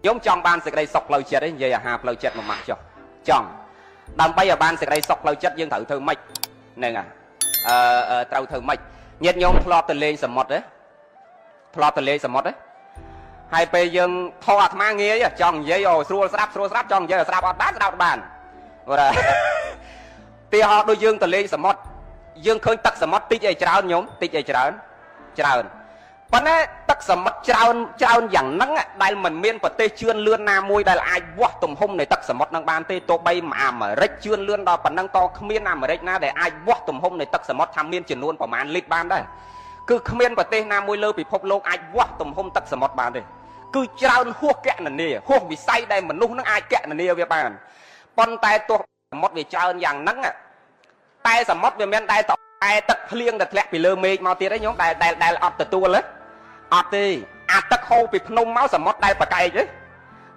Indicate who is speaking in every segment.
Speaker 1: ខ្ញុំចង់បានសេចក្តីសុខផ្លូវចិត្តឯងនិយាយអាហារផ្លូវចិត្តមួយម៉ាត់ចុះចង់ដើម្បីឲ្យបានសេចក្តីសុខផ្លូវចិត្តយើងត្រូវធ្វើម៉េចហ្នឹងហើយអឺត្រូវធ្វើម៉េចញាតិញោមធ្លាប់ទៅលេងសមុទ្រទេធ្លាប់ទៅលេងសមុទ្រទេហើយពេលយើងថោអាត្មាងាយចង់និយាយអូស្រួលស្ដាប់ស្រួលស្ដាប់ចង់និយាយឲ្យស្ដាប់អត់បានស្ដាប់អត់បានបាទទីហោដូចយើងទៅលេងសមុទ្រយើងឃើញទឹកសមុទ្រតិចអីច្រើនញោមតិចអីច្រើនច្រើនប៉ុន្តែទឹកសមុទ្រច្រើនច្រើនយ៉ាងហ្នឹងដែលមិនមានប្រទេសជឿនលឿនណាមួយដែលអាចវាស់ទំហំនៃទឹកសមុទ្រហ្នឹងបានទេទោះបីអាមេរិកជឿនលឿនដល់ប៉ុណ្ណឹងក៏គ្មានអាមេរិកណាដែលអាចវាស់ទំហំនៃទឹកសមុទ្រថាមានចំនួនប្រមាណលីត្របានដែរគឺគ្មានប្រទេសណាមួយលើពិភពលោកអាចវាស់ទំហំទឹកសមុទ្របានទេគឺច្រើនហួសកណនាហួសវិស័យដែលមនុស្សនឹងអាចកណនាវាបានប៉ុន្តែទោះសមុទ្រវាច្រើនយ៉ាងហ្នឹងតែសមុទ្រវាមានដែរតែទឹកភ្លៀងដែលធ្លាក់ពីលើមេឃមកទៀតឯងញោមដែលដែលអត់ទទួលទេអត់ទេអាទឹកហូរពីភ្នំមកសមុទ្រដែលប្រកែកទេ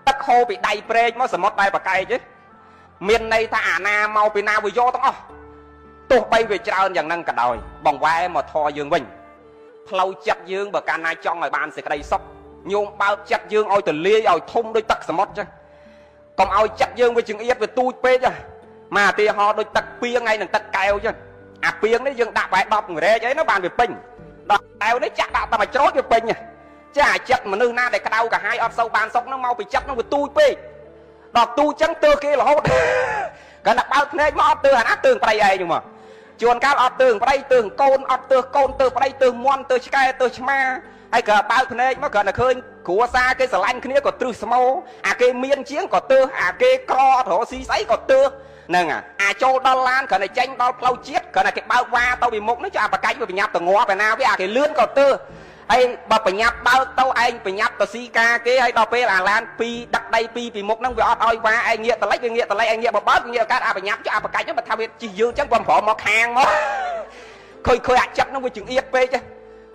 Speaker 1: ទឹកហូរពីដៃព្រែកមកសមុទ្រដែលប្រកែកទេមានន័យថាអាណាមកពីណាវាយកទាំងអស់ទោះបីវាច្រើនយ៉ាងហ្នឹងក៏ដោយបងវ៉ែមកធរយើងវិញផ្លូវចិត្តយើងបើកាលណាចង់ឲ្យបានសេចក្តីសុខញោមបើកចិត្តយើងឲ្យទលាយឲ្យធំដូចទឹកសមុទ្រចឹងកុំឲ្យចិត្តយើងវាចង្អៀតវាទូចពេកមកឧទាហរណ៍ដូចទឹកពីងហើយនឹងទឹកកែវចឹងអាពីងនេះយើងដាក់បែ10អង្រែកអីនោះបានវាពេញដល់កែវនេះចាក់ដាក់តែមួយច្រូតវាពេញចាអាចិត្តមនុស្សណាដែលក្តៅកាហាយអត់សូវបានសុខហ្នឹងមកពីចិត្តហ្នឹងវាទូចពេកដល់ទូចចឹងទើគេរហូតគាត់តែបើកភ្នែកមកអត់ទើអាណាទើប្តីឯងមកជួនកាលអត់ទើប្តីទើកូនអត់ទើកូនទើប្តីទើមន់ទើឆ្កែទើឆ្មាហើយក៏បើកភ្នែកមកគ្រាន់តែឃើញគ្រួសារគេស្រឡាញ់គ្នាក៏ទ្រឹសស្មោអាគេមានជាងក៏ទើអាគេក្រអត់រកស៊ីស្អីក៏ទើហ្នឹងអាចូលដល់ឡានគ្រាន់តែចេញដល់ផ្លូវជាតិគ្រាន់តែគេបើកវ៉ាទៅពីមុខនេះចុះអាបកាច់វាបញ្ញាប់ទៅងាប់ឯណាវាអាគេលឿនក៏ទើហើយបើបញ្ញាប់បើកទៅឯងបញ្ញាប់ទៅស៊ីការគេហើយដល់ពេលអាឡានពីរដឹកដីពីរពីមុខហ្នឹងវាអត់ឲ្យវ៉ាឯងងាកតលិចវាងាកតលិចឯងងាកបបើកងាកកើតអាបញ្ញាប់ចុះអាបកាច់ហ្នឹងបើថាវាជិះយឺតចឹងវាប្រមមកខាងមកឃើញឃើញអាចិត្តហ្នឹងវាចង្អៀតពេក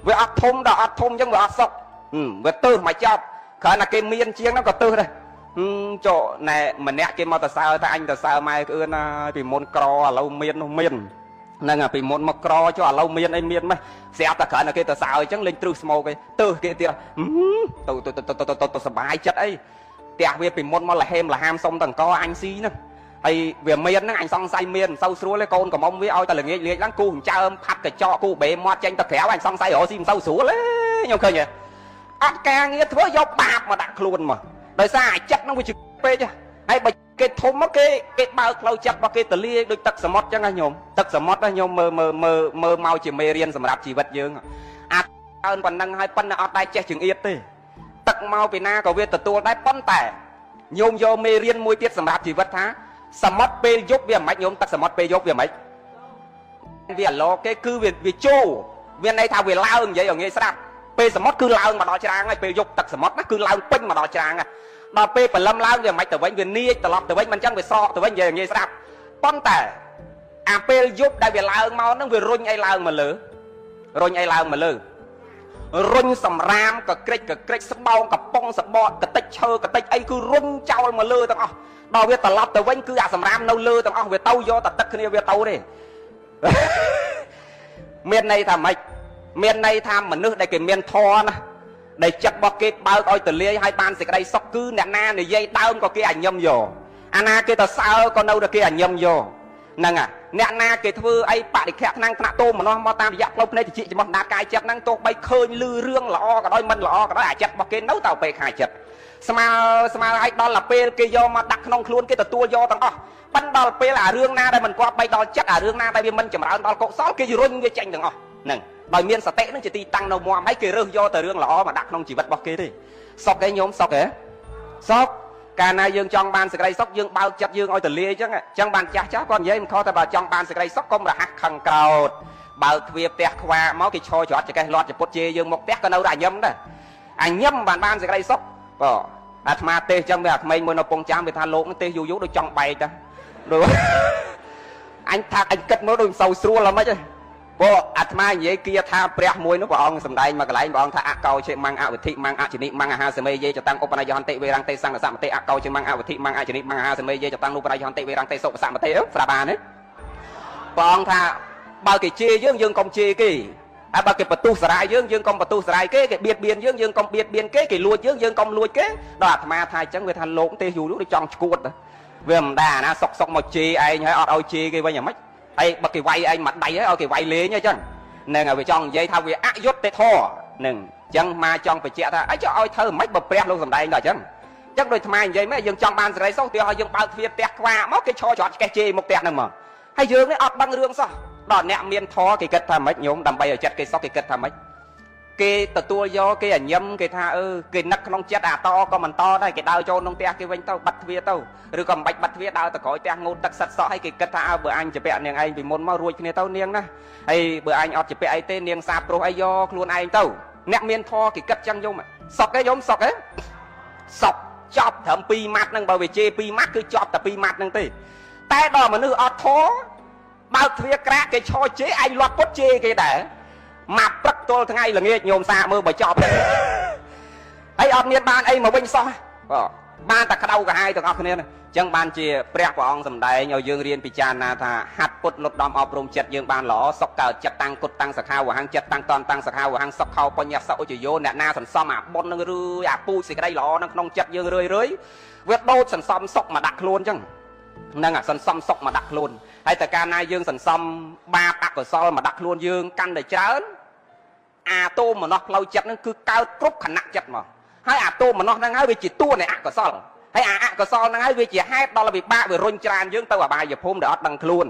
Speaker 1: វាអត់ធំដល់អត់ធំចឹងវាអត់សុខវាទើសមកចប់គ្រាន់តែគេមានជាងហ្នឹងក៏ទើសដែរចុះណែម្នាក់គេមកតសើថាអញតសើម៉ែក្អឿនហើយពីមុនក្រឥឡូវមាននោះមានហ្នឹងពីមុនមកក្រចុះឥឡូវមានអីមានម៉េះស្រាប់តែគ្រាន់តែគេតសើអញ្ចឹងលេងទ្រឹសស្មោគេទើសគេទៀតទៅទៅទៅទៅទៅសបាយចិត្តអីផ្ទះវាពីមុនមកលហេមលហាមសុំតអង្គអញស៊ីហ្នឹងហើយវាមានហ្នឹងអញសង្ស័យមានមិនសូវស្រួលទេកូនកំមុំវាឲ្យតែល្ងាចលាចឡើងគូចិញ្ចើមផាត់កញ្ចក់គូបេមាត់ចេញទៅក្រៅអញសង្ស័យរកស៊ីមិនសូវស្រួលទេខ្ញុំឃើញទេអត់ការងារធ្វើយកបាបមកដាក់ខ្លួនមកដោយសារអាចិត្តហ្នឹងវាជពេកហើយបើគេធំមកគេគេបើកផ្លូវចិត្តរបស់គេទលាយដូចទឹកសមុទ្រចឹងណាញោមទឹកសមុទ្រណាញោមមើលមើលមើលមើលមកជាមេរៀនសម្រាប់ជីវិតយើងអាកើនប៉ុណ្ណឹងហើយប៉ុន្តែអត់ដែរចេះចង្អៀតទេទឹកមកពីណាក៏វាទទួលដែរប៉ុន្តែញោមយកមេរៀនមួយទៀតសម្រាប់ជីវិតថាសមុទ្រពេលយប់វាមិនញោមទឹកសមុទ្រពេលយប់វាមិនវាអាឡគេគឺវាចូលវាន័យថាវាឡើងនិយាយឲ្យងាយស្ដាប់ពេលសមុទ្រគឺឡើងមកដល់ច្រាងហើយពេលយប់ទឹកសមុទ្រណាគឺឡើងពេញមកដល់ច្រាងហើយដល់ពេលព្រលឹមឡើងវាមិនទៅវិញវានាចត្រឡប់ទៅវិញមិនចឹងវាស្រកទៅវិញនិយាយងាយស្ដាប់ប៉ុន្តែអាពេលយប់ដែលវាឡើងមកហ្នឹងវារុញអីឡើងមកលើរុញអីឡើងមកលើរុញសម្រាមកក្រិចកក្រិចស្បោងកំប៉ុងសបកកតិចឈើកតិចអីគឺរុញចោលមកលើទាំងអស់ដល់វាត្រឡប់ទៅវិញគឺអាសម្រាមនៅលើទាំងអស់វាទៅយកតែទឹកគ្នាវាទៅទេមានន័យថាម៉េចមានន័យថាមនុស្សដែលគេមានធម៌ណាដែលចិត្តរបស់គេបើកឲ្យទលាយឲ្យបានសេចក្តីសុខគឺអ្នកណានិយាយដើមក៏គេអញឹមយកអាណាគេទៅសើក៏នៅតែគេអញឹមយកហ្នឹងហ่ะអ្នកណាគេធ្វើអីបរិខៈថ្នាំងថ្នាក់តោមនោះមកតាមរយៈផ្លូវភ្នែកតិចចំោះដាតកាយចិត្តហ្នឹងទោះបីឃើញលឺរឿងល្អក៏ដោយមិនល្អក៏ដោយអាចិត្តរបស់គេនៅតែពេលខាចិត្តស្មើស្មើឲ្យដល់ទៅពេលគេយកមកដាក់ក្នុងខ្លួនគេទទួលយកទាំងអស់ប៉ិនដល់ពេលអារឿងណាដែលមិនគប្បីដល់ចិត្តអារឿងណាដែលវាមិនចម្រើនដល់កុសលគេរុញវាចេញទាំងអស់ហ្នឹងដោយមានសតិនឹងជាទីតាំងនៅមាំហើយគេរើសយកតែរឿងល្អមកដាក់ក្នុងជីវិតរបស់គេទេសុកឯងញោមសុកហ៎សុកកាលណាយើងចង់បានសេចក្តីសុខយើងបើកចិត្តយើងឲ្យទលាយអញ្ចឹងអញ្ចឹងបានចាស់ចាស់គាត់និយាយមិនខុសតែបើចង់បានសេចក្តីសុខកុំរហ័សខឹងក្រោតបើកទ្វារផ្ទះខ្វាមកគេឈរច្រត់ចកេះលាត់ចពុតជេរយើងមកផ្ទះក៏នៅតែអញឹមដែរអញឹមបានបានសេចក្តីសុខបើអាត្មាទេសអញ្ចឹងវាអាក្មេងមួយនៅពងចាំវាថាលោកទេសយូរយូរដូចចង់បែកតាដូចអញថាអញគិតមើលដូចមិនសូវស្រួលហ្មងទេព្រោះអាត្មានិយាយគាថាព្រះមួយនោះព្រះអង្គសម្ដែងមកកន្លែងព្រះអង្គថាអកោឆេមੰអវិធិមੰអជនិមੰអាហាសមេយេចតាំងឧបនយហន្តិវេរੰតិសង្កសមតិអកោឆេមੰអវិធិមੰអជនិមੰអាហាសមេយេចតាំងឧបនយហន្តិវេរੰតិសុបសមតិស្រាប់បានទេព្រះអង្គថាបើគេជេរយើងយើងកុំជេរគេ ហើយបើគេបន្ទុះសារាយយើងយើងកុំបន្ទុះសារាយគេគេបៀតបៀនយើងយើងកុំបៀតបៀនគេគេលួចយើងយើងកុំលួចគេដល់អាត្មាថាអញ្ចឹងវាថាលោកទេយូរយូរដូចចង់ឈួតវាមិនដែរអាណាសុកសុកមកជេរឯងហើយអត់ឲ្យជេរគេវិញអាម៉េចហើយបើគេវាយឯងមួយដៃហើយឲ្យគេវាយលេងអញ្ចឹងហ្នឹងហើយវាចង់និយាយថាវាអយុត្តិធម៌ហ្នឹងអញ្ចឹងមកចង់បញ្ជាក់ថាអីចុះឲ្យធ្វើមិនបើព្រះលោកសំដែងដល់អញ្ចឹងចឹងដូចអាត្មានិយាយមែនយើងចង់បានសេរីសុខទីឲ្យយើងបើកទ្វារផ្ទះខ្វាមកគេឈរច្រត់ឆ្កេះជេរមុខផ្ទះហ្នឹងមកហើយយើងនេះអត់ដឹងរឿងសោះដល់អ្នកមានធម៌គេគិតថាម៉េចញោមដើម្បីឲ្យចិត្តគេសុខគេគិតថាម៉េចគេទទួលយកគេអញឹមគេថាអឺគេនឹកក្នុងចិត្តអាតក៏មិនតដែរគេដើរចូលក្នុងផ្ទះគេវិញទៅបាត់ទ្វារទៅឬក៏មិនបាច់បាត់ទ្វារដើរទៅក្រោយផ្ទះងូតទឹកសិតសក់ហើយគេគិតថាអើបើអញជពាក់នាងឯងពីមុនមករួចគ្នាទៅនាងណាហើយបើអញអត់ជពាក់អីទេនាងសាបព្រោះអីយកខ្លួនឯងទៅអ្នកមានធម៌គេគិតចឹងយំសុកទេយំសុកទេសុកចប់ត្រឹម2ម៉ាត់ហ្នឹងបើវាជេរ2ម៉ាត់គឺចប់តែ2ម៉ាត់ហ្នឹងទេតែដល់មនុស្សអត់ធម៌បើកទ្វារក្រាកគេឈរជេរឯងលាត់ពុតជេរគេដែរមកព្រឹកទល់ថ្ងៃល្ងាចញោមសាកមើលបើចប់ហើយអត់មានបានអីមកវិញសោះបាទបានតែក្តៅក្រហាយទាំងអស់គ្នាណាអញ្ចឹងបានជាព្រះព្រះអង្គសម្ដែងឲ្យយើងរៀនពិចារណាថាហាត់ពុតលុតដំអប់រំចិត្តយើងបានល្អសុខកើតចិត្តតាំងគុតតាំងសខាវហੰចិត្តតាំងតនតាំងសខាវហੰសុខខោបញ្ញសឧជយោអ្នកណាសន្សំអាបុណ្យនឹងរឿយអាពូជសេចក្តីល្អនៅក្នុងចិត្តយើងរឿយរឿយវាដូចសន្សំសុខមកដាក់ខ្លួនអញ្ចឹងហ្នឹងសន្សំសុខមកដាក់ខ្លួនហើយតែកាលណាយើងសន្សំបាបអកុសលមកដាក់ខ្លួនយើងកាន់តែច្រើនអាទោមនស្សផ្លូវចិត្តហ្នឹងគឺកើតគ្រប់ខណៈចិត្តមកហើយអាទោមនស្សហ្នឹងហើយវាជាតួនៃអកុសលហើយអាអកុសលហ្នឹងហើយវាជាហេតុដល់វិបាកវារុញច្រានយើងទៅអបាយភូមិដែលអត់ដឹងខ្លួ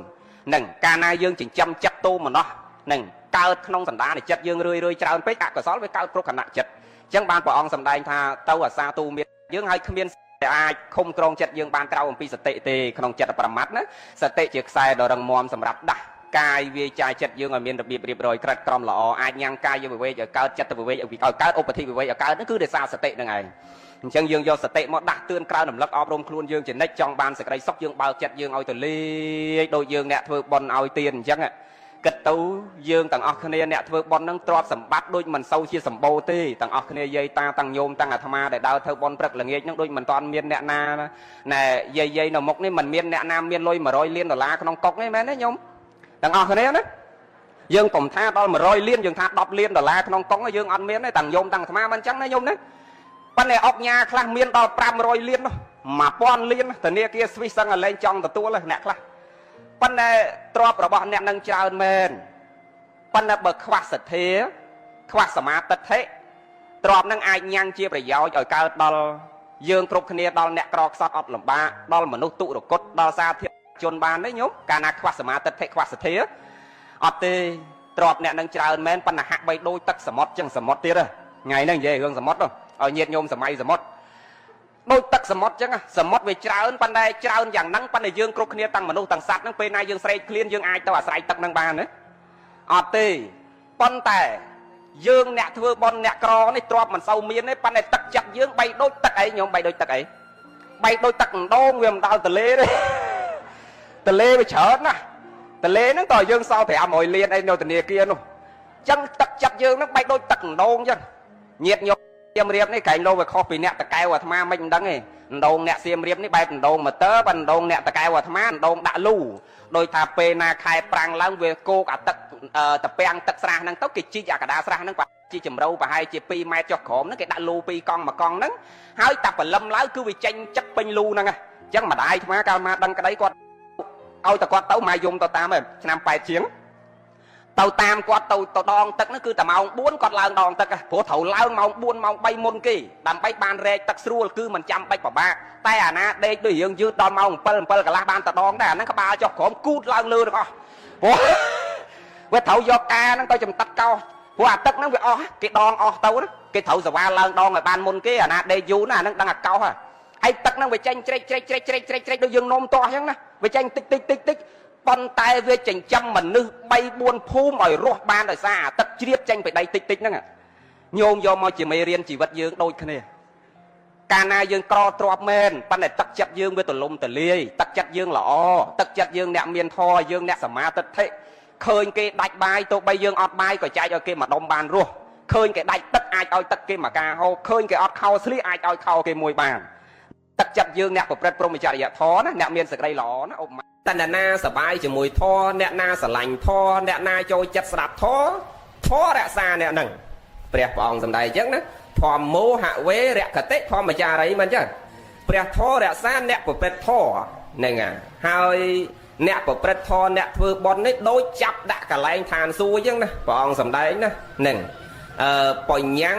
Speaker 1: នហ្នឹងកាលណាយើងចិញ្ចឹមចិត្តទោមនស្សហ្នឹងកើតក្នុងសន្តានចិត្តយើងរឿយរឿយច្រើនពេកអកុសលវាកើតគ្រប់ខណៈចិត្តអញ្ចឹងបានព្រះអង្គសម្ដែងថាទៅអាសាទូមានយើងហើយគ្មានតែអាចឃុំក្រងចិត្តយើងបានក្រៅអំពីសតិទេក្នុងចិត្តប្រមាត់ណាសតិជាខ្សែដ៏រឹងមាំសម្រាប់ដាស់កាយវាចាយចិត្តយើងឲ្យមានរបៀបរៀបរយក្រិតក្រមល្អអាចញ៉ាំងកាយវិវេកឲ្យកើតចិត្តវិវេកឲ្យកើតឧបធិវិវេកឲ្យកើតហ្នឹងគឺដោយសារសតិហ្នឹងឯងអញ្ចឹងយើងយកសតិមកដាស់តឿនក្រៅរំលឹកអប់រំខ្លួនយើងជានិច្ចចង់បានសេចក្តីសុខយើងបើកចិត្តយើងឲ្យទលាយដូចយើងអ្នកធ្វើបុណ្យឲ្យទានអញ្ចឹងគិតទៅយើងទាំងអស់គ្នាអ្នកធ្វើបុណ្យហ្នឹងទ្រព្យសម្បត្តិដូចមិនសូវជាសម្បូរទេទាំងអស់គ្នាយាយតាតាំងញោមតាំងអាត្មាដែលដើរធ្វើបុណ្យព្រឹកល្ងាចហ្នឹងដូចមិនតាន់មានអ្នកណាណែយាយយាយនៅមុខនេះមិនមានអ្នកណាមានលុយ100លានដុល្លារក្នុងកុកទេមែនទេញោមទាំងអស់គ្នាណាយើងកុំថាដល់100លានយើងថា10លានដុល្លារក្នុងកុងយើងអត់មានទេតាំងញោមតាំងអាត្មាមិនអញ្ចឹងណាញោមណាប៉ុន្តែអុកញ៉ាខ្លះមានដល់500លាននោះ1000លានធនាគារស្វីសសឹងឲ្យលែងចង់ទទួលអ្នកខ្លះប៉ុន្តែទ្រព្យរបស់អ្នកនឹងច្រើនមែនប៉ុន្តែបើខ្វះសទ្ធាខ្វះសមាទិដ្ឋិទ្រព្យនឹងអាចញ៉ាំងជាប្រយោជន៍ឲ្យកើតដល់យើងគ្រប់គ្នាដល់អ្នកក្រខ្សត់អត់លំបាកដល់មនុស្សទុរគតដល់សាធារជនបានទេញោមកាលណាខ្វះសមាទិដ្ឋិខ្វះសទ្ធាអត់ទេទ្រព្យអ្នកនឹងច្រើនមែនប៉ុន្តែហាក់បីដូចទឹកសមុទ្រចឹងសមុទ្រទៀតថ្ងៃហ្នឹងនិយាយរឿងសមុទ្រឲ្យញាតិញោមសម័យសមុទ្រដូចទឹកសមុទ្រចឹងសមុទ្រវាច្រើនប៉ុន្តែច្រើនយ៉ាងហ្នឹងប៉ុន្តែយើងគ្រប់គ្នាទាំងមនុស្សទាំងសត្វហ្នឹងពេលណាយើងស្រេកឃ្លានយើងអាចទៅអាស្រ័យទឹកហ្នឹងបានទេអត់ទេប៉ុន្តែយើងអ្នកធ្វើបុណ្យអ្នកក្រនេះទ្រព្យមិនសូវមានទេប៉ុន្តែទឹកចិត្តយើងបីដូចទឹកអីញោមបីដូចទឹកអីបីដូចទឹកដងវាមិនដល់ទលេទេទលេវាច្រើនណាស់ទលេហ្នឹងតើយើងសល់500លានអីនៅធនាគារនោះចឹងទឹកចិត្តយើងហ្នឹងបីដូចទឹកដងចឹងញាតិញោមសៀមរាបនេះក្រែងលោវាខុសពីអ្នកតកែវអាត្មាមិនដឹងទេដងអ្នកសៀមរាបនេះបែបដងម៉ូទ័របើដងអ្នកតកែវអាត្មាដងដាក់លូដោយថាពេលណាខែប្រាំងឡើងវាគោកអាទឹកតពាំងទឹកស្រះហ្នឹងទៅគេជីកអាកដាស្រះហ្នឹងជាចម្រៅប្រហែលជា2ម៉ែត្រចុះក្រោមហ្នឹងគេដាក់លូ2កង់1កង់ហ្នឹងហើយតែព្រលឹមឡើងគឺវាចេញទឹកពេញលូហ្នឹងអញ្ចឹងម្ដាយអាត្មាកាលមកដឹងក្តីគាត់ឲ្យតែគាត់ទៅមកយំទៅតាមឆ្នាំ8ជាងទៅតាមគាត់ទៅទៅដងទឹកហ្នឹងគឺតែម៉ោង4គាត់ឡើងដងទឹកព្រោះត្រូវឡើងម៉ោង4ម៉ោង3មុនគេដើម្បីបានរែកទឹកស្រួលគឺមិនចាំបាច់ពិបាកតែអាណាដេកដូចរឿងយឺតដល់ម៉ោង7 7កន្លះបានទៅដងដែរអាហ្នឹងក្បាលចុះក្រោមគូតឡើងលើទាំងអស់ព្រោះវាត្រូវយកការហ្នឹងទៅចំតាត់កោព្រោះអាទឹកហ្នឹងវាអស់គេដងអស់ទៅណាគេត្រូវសវ៉ាឡើងដងឲ្យបានមុនគេអាណាដេកយូរណាអាហ្នឹងដឹងអាកោសហើយទឹកហ្នឹងវាចេញជ្រេកជ្រេកជ្រេកជ្រេកជ្រេកជ្រេកដូចយើងនំតោះអញ្ចឹងណាវាចេញតិចតិចតិចតិចប៉ុន្តែវាចិញ្ចឹមមនុស្ស3 4ភូមិឲ្យរស់បានដោយសារអាទឹកជ្រាបចេញពីដីតិចតិចហ្នឹងញោមយកមកជាមេរៀនជីវិតយើងដូចគ្នាកាលណាយើងក្រទ្របមែនប៉ុន្តែទឹកចិត្តយើងវាទលំទលាយទឹកចិត្តយើងល្អទឹកចិត្តយើងអ្នកមានធម៌យើងអ្នកសមាទិដ្ឋិឃើញគេដាច់បាយទោះបីយើងអត់បាយក៏ចែកឲ្យគេមួយដុំបានរស់ឃើញគេដាច់ទឹកអាចឲ្យទឹកគេមួយកាហូបឃើញគេអត់ខោស្លៀកអាចឲ្យខោគេមួយបានទឹកចិត្តយើងអ្នកប្រព្រឹត្តព្រហ្មចរិយធម៌ណាអ្នកមានសេចក្តីល្អណាឧបមាតែអ្នកណាសបាយជាមួយធម៌អ្នកណាស្រឡាញ់ធម៌អ្នកណាចូលចិត្តស្ដាប់ធម៌ ធម៌រក្សាអ្នកហ្នឹងព្រះព្រះអង្គសម្ដែងអញ្ចឹងណាធម្មោហវេរកតិធម្មចារីមិនអញ្ចឹងព្រះធម៌រក្សាអ្នកប្រព្រឹត្តធម៌ហ្នឹងហើយអ្នកប្រព្រឹត្តធម៌អ្នកធ្វើបុណ្យនេះដូចចាប់ដាក់កលែងឋានសួគ៌អញ្ចឹងណាព្រះអង្គសម្ដែងណាហ្នឹងអឺបញ្ញាំង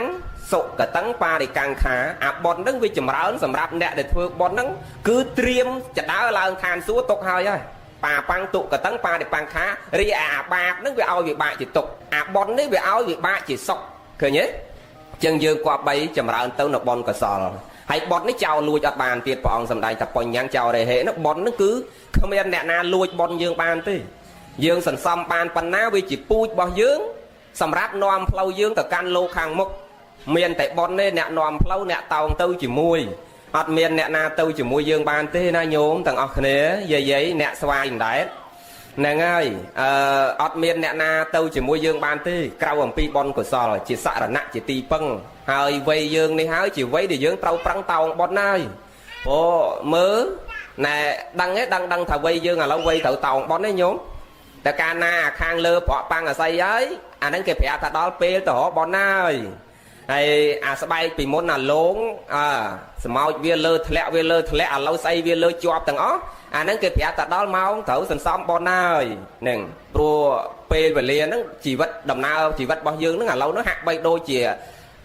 Speaker 1: សុកតឹងបារិកង្ខាអាបុណ្យហ្នឹងវាចម្រើនសម្រាប់អ្នកដែលធ្វើបុណ្យហ្នឹងគឺត្រៀមចដើឡើងឋានសួគ៌ទុកហើយហើយបាបាំងទុកតឹងបារិបង្ខារីអាបាបហ្នឹងវាឲ្យវិបាកជាទុកអាបុណ្យនេះវាឲ្យវិបាកជាសុខឃើញទេចឹងយើងគប្បីចម្រើនទៅនៅបុណ្យកុសលហើយបុណ្យនេះចោលលួចអត់បានទៀតព្រះអង្គសម្ដែងថាបញ្ញាំងចោលរេហេនោះបុណ្យហ្នឹងគឺគ្មានអ្នកណាលួចបុណ្យយើងបានទេយើងសន្សំបានប៉ុណ្ណាវាជាពូជរបស់យើងសម្រាប់នាំផ្លូវយើងទៅកាន់លោកខាងមុខមានតែប៉ុនទេអ្នកនាំផ្លូវអ្នកតោងទៅជាមួយអត់មានអ្នកណាទៅជាមួយយើងបានទេណាញោមទាំងអស់គ្នាយាយយាយអ្នកស្វាយអណ្ដែតហ្នឹងហើយអឺអត់មានអ្នកណាទៅជាមួយយើងបានទេក្រៅអំពីបុណ្យកុសលជាសរណៈជាទីពឹងហើយវ័យយើងនេះហើយជាវ័យដែលយើងត្រូវប្រឹងតោងបុណ្យហើយអូមើលណែដឹងទេដឹងដឹងថាវ័យយើងឥឡូវវ័យត្រូវតោងបុណ្យទេញោមតែកាលណាអាខាងលើប្រក់ប៉ាំងអស័យហើយអាហ្នឹងគេប្រាប់ថាដល់ពេលទៅរកបុណ្យហើយហើយអាស្បែកពីមុនអាលងអើស្មោចវាលើធ្លាក់វាលើធ្លាក់ឥឡូវស្អីវាលើជាប់ទាំងអស់អាហ្នឹងគេប្រាប់ថាដល់ម៉ោងត្រូវសន្សំបុណ្យហើយហ្នឹងព្រោះពេលវេលាហ្នឹងជីវិតដំណើរជីវិតរបស់យើងហ្នឹងឥឡូវហ្នឹងហាក់បីដូចជា